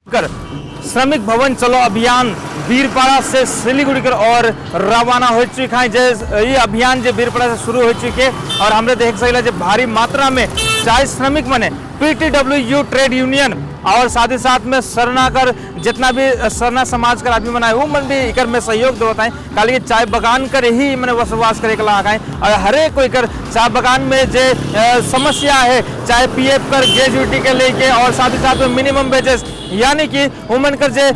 कर श्रमिक भवन चलो अभियान बीरपाड़ा से सिलीगुड़ी कर और रवाना हो चुका है। जे ये अभियान जे बीरपाड़ा से शुरू हो चुके और हमने देख सकेला जे भारी मात्रा में चाय श्रमिक मने पीटीडब्ल्यू ट्रेड यूनियन और साथ ही साथ में सरना कर जितना भी सरना समाज कर आदमी बनाए वो मन भी इकर में सहयोग देवत है। खाली चाय बगान कर ही मैंने वसवास करे के लायक है और हरेक कोई कर चाय बगान में जे समस्या है, चाहे पीएफ कर ग्रेजुएटी के लेके और साथ ही साथ में मिनिमम वेजेस यानी कि उमन कर जे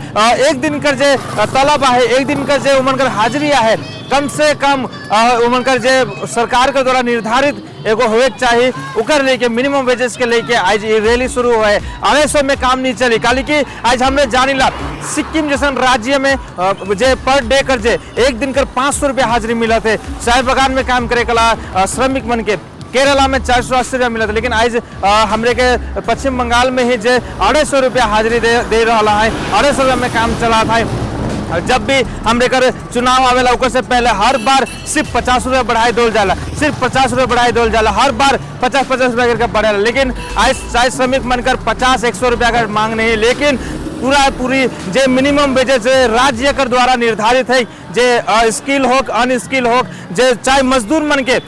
एक दिन कर जे तलब है, एक दिन कर जे उमन कर हाजिरी है, कम से कम उमन कर जे सरकार के द्वारा निर्धारित एगो होए के चाहिए उकर लेके मिनिमम वेजेस के लेके आज ये रैली शुरू हुआ है। 250 में काम नहीं चली, काली कि आज हमने जानिला सिक्किम जैसन राज्य में जे पर डे कर जे एक दिन कर 500 रुपया हाजिरी मिला थे चाय बगान में काम करे कला श्रमिक मन के। केरला में 480 रुपया मिला था, लेकिन आज हमरे के पश्चिम बंगाल में ही जे 250 रुपया हाजिरी दे दे रहा है, 250 रुपया में काम चला था। और जब भी हमरे कर चुनाव आवेला ओकर से पहले हर बार सिर्फ 50 रुपया बढ़ाई दोल जाला, सिर्फ 50 रुपया बढ़ाई दोल जाला, हर बार 50-50 रुपया करके बढ़ेला। लेकिन आज चाय श्रमिक बनकर 50-100 रुपया का मांग नहीं, लेकिन पूरा पूरी जे मिनिमम वेजेस राज्य कर द्वारा निर्धारित है, जे स्किल हो अनस्किल हो, जे चाहे मजदूर मन के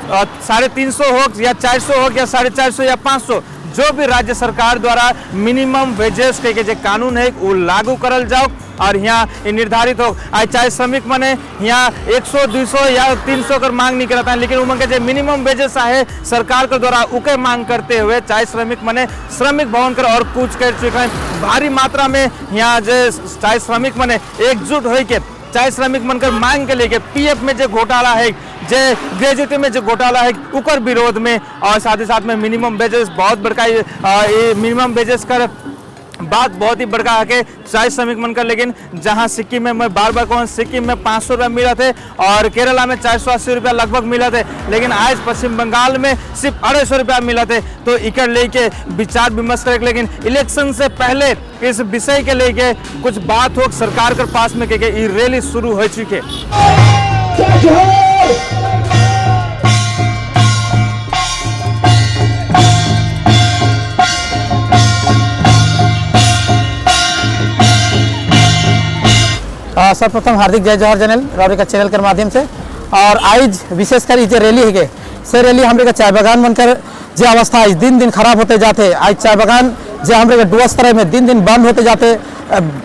350 हो या 400 हो या 450 या 500, जो भी राज्य सरकार द्वारा मिनिमम वेजेस के जे कानून है वो लागू करल जाओ और यहाँ ये निर्धारित हो। आज चाहे श्रमिक मने यहाँ 100 200 या 300 कर मांग नहीं करता है, लेकिन उनके के जो मिनिमम वेजेस है सरकार के द्वारा उके मांग करते हुए चाहे श्रमिक मने श्रमिक भवन कर और कूच कर चुके हैं। भारी मात्रा में यहाँ जे चाहे श्रमिक मने एकजुट हो के चाहे श्रमिक मनकर मांग के लेके पीएफ में जो घोटाला है, जे ग्रेजुएटी में जो घोटाला है उकर विरोध में और साथ ही साथ में मिनिमम वेजेस बहुत बड़का ये मिनिमम वेजेस कर बात बहुत ही बड़का है चाय श्रमिक मनकर। लेकिन जहां सिक्किम में मैं बार बार कहूँ, सिक्किम में 500 रुपया मिला थे और केरला में 480 रुपया लगभग मिला थे, लेकिन आज पश्चिम बंगाल में सिर्फ 250 रुपया मिला थे। तो इकर लेके विचार विमर्श करे, लेकिन इलेक्शन से पहले इस विषय के लेके कुछ बात हो सरकार के पास में के ई रैली शुरू हो चुके। सर्वप्रथम हार्दिक जय जोहार चैनल रवि का चैनल के माध्यम से। और आज विशेषकर ये जो रैली है के से रैली हमरे के चाय बागान बनकर जो अवस्था आज दिन दिन खराब होते जाते, आज चाय बागान जो हमरे के डुअस तरह में दिन दिन बंद होते जाते,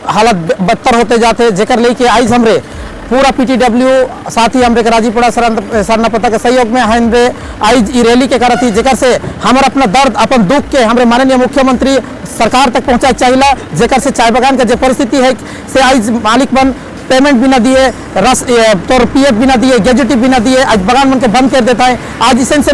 हालत बदतर होते जाते, जेकर लेके आज हमरे पूरा पीटीडब्ल्यू साथ ही हमरे के राजीपुरा सरनापता के सहयोग में हमरे आज ई रैली के करत ही, जेकर से हमर अपना दर्द अपन दुख के हमरे माननीय मुख्यमंत्री सरकार तक पहुंचा चाहिए, जेकर से चाय बागान के जो परिस्थिति है से आज मालिक बन पेमेंट बिना दिए, रस तोर पीएफ बिना दिए, ग्रेजुएटी बिना दिए आज बागान मन के बंद कर देता है। आज इसन से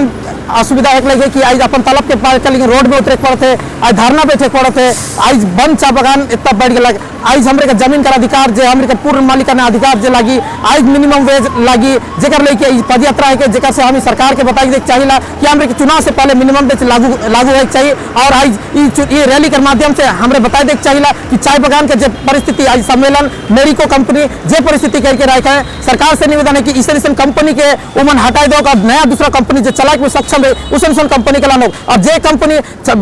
असुविधा एक लगे कि आज अपन तलब के पार के लेकिन रोड में उतरे के पड़ते, आज धरना बैठे के पड़ते। आज बंद चा बागान इतना बढ़ गया। आज हमरे के जमीन का अधिकार जे हमरे के पूर्ण मालिकाना अधिकार जे लागी, आज मिनिमम वेज लागी, जेकर लेके ई पदयात्रा है के जेकर से हम सरकार के बताई दे चाहिए कि हमरे के चुनाव से पहले मिनिमम वेज लागू लागू है चाहिए। और आज ई रैली के माध्यम से हमरे बताई दे चाहिए कि चाय बागान के जे परिस्थिति आज सम्मेलन मेरिको कंपनी जे परिस्थिति करके रखा है, सरकार से निवेदन है कि इसन इसन कंपनी के उमन हटाई दो और नया दूसरा कंपनी जो चला के सक्षम है उसन उसन कंपनी के लानो। और जे कंपनी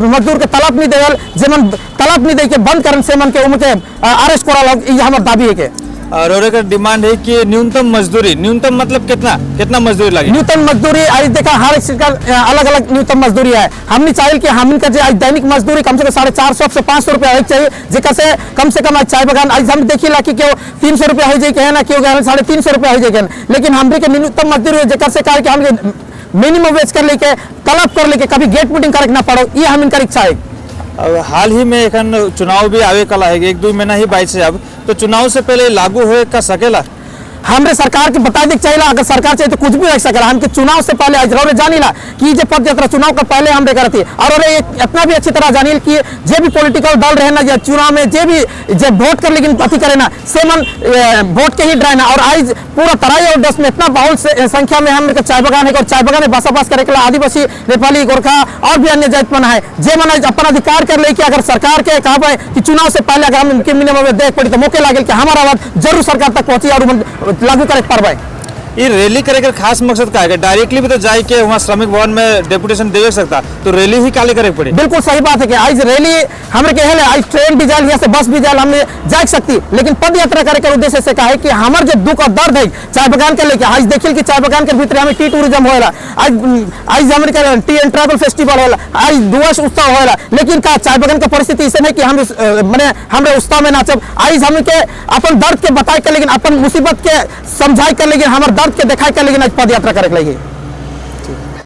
मजदूर के तलब नहीं देवल, जे मन तलब नहीं दे के बंद करन से मन के उनके अरेस्ट करा लोग, ये हमार दाबी है के। और और एक डिमांड है कि न्यूनतम मजदूरी, न्यूनतम मतलब कितना कितना मजदूरी लगे? न्यूनतम मजदूरी आज देखा हर एक चीज का अलग अलग न्यूनतम मजदूरी है। हमने चाहिए कि हमन का जो आज दैनिक मजदूरी कम से कम 450 से 500 रुपया होना चाहिए, जेकर से कम आज चाय बागान आज हम देखी ला कि क्यों 300 रुपया हो जाए के है ना, क्यों 350 रुपया हो जाए, लेकिन हमरे के न्यूनतम मजदूरी है, जेकर से कहा कि हम मिनिमम वेज कर लेके तलब कर लेके कभी गेट मीटिंग करे ना पड़ो, ये हम इनका इच्छा है। अब हाल ही में एखन चुनाव भी आवे कला है, 1-2 महीना ही बाईस है, अब तो चुनाव से पहले लागू होए का सकेला? हमरे सरकार के बता दे चाहिए, अगर सरकार चाहिए तो कुछ भी रख सकेला। हमके चुनाव से पहले आज रौरे जानीला कि जे पद यात्रा चुनाव के पहले हमरे करती और अरे इतना भी अच्छी तरह जानील कि जे भी पॉलिटिकल दल रहे ना या चुनाव में जे भी जे वोट कर लेकिन अथी करे ना से मन वोट के ही डराए ना। और आज पूरा तराई और देश में इतना बहुत संख्या में हमरे के चाय बागान है और चाय बागान में बसाबास करे के लिए आदिवासी नेपाली गोरखा और भी अन्य जात मन है, जे मन आज अपन अधिकार कर ले कि अगर सरकार के कहा कि चुनाव से पहले अगर हम इनके मिनिमम देख पड़ी तो मौके लागल कि हमारा आवाज जरूर सरकार तक पहुंची और लागू करे पारबै। ये रैली करे के खास मकसद का है? डायरेक्टली भी तो जाए के वहाँ श्रमिक भवन में डेपुटेशन दे सकता, तो रैली ही काले करे पड़े? बिल्कुल सही बात है कि आज रैली हमरे के है, आज ट्रेन भी जाए, यहाँ से बस भी जाए, हमने जा सकती, लेकिन पद यात्रा करे के उद्देश्य से का है कि हमार जो दुख और दर्द है चाय बगान के लेके, आज देखिल कि चाय बगान के भीतर हमें टी टूरिज्म होएला, आज आज हमरे के टी एंड ट्रैवल फेस्टिवल होला, आज डुअर्स उत्सव होएला, लेकिन का चाय बगान के परिस्थिति ऐसे नहीं कि हम माने हमरे उत्सव में नाचब। आज हम के अपन दर्द के बताए के, लेकिन अपन मुसीबत के समझाए के, लेकिन हमार दर्द के दिखाए के, लेकिन आज पद यात्रा करे के लगी।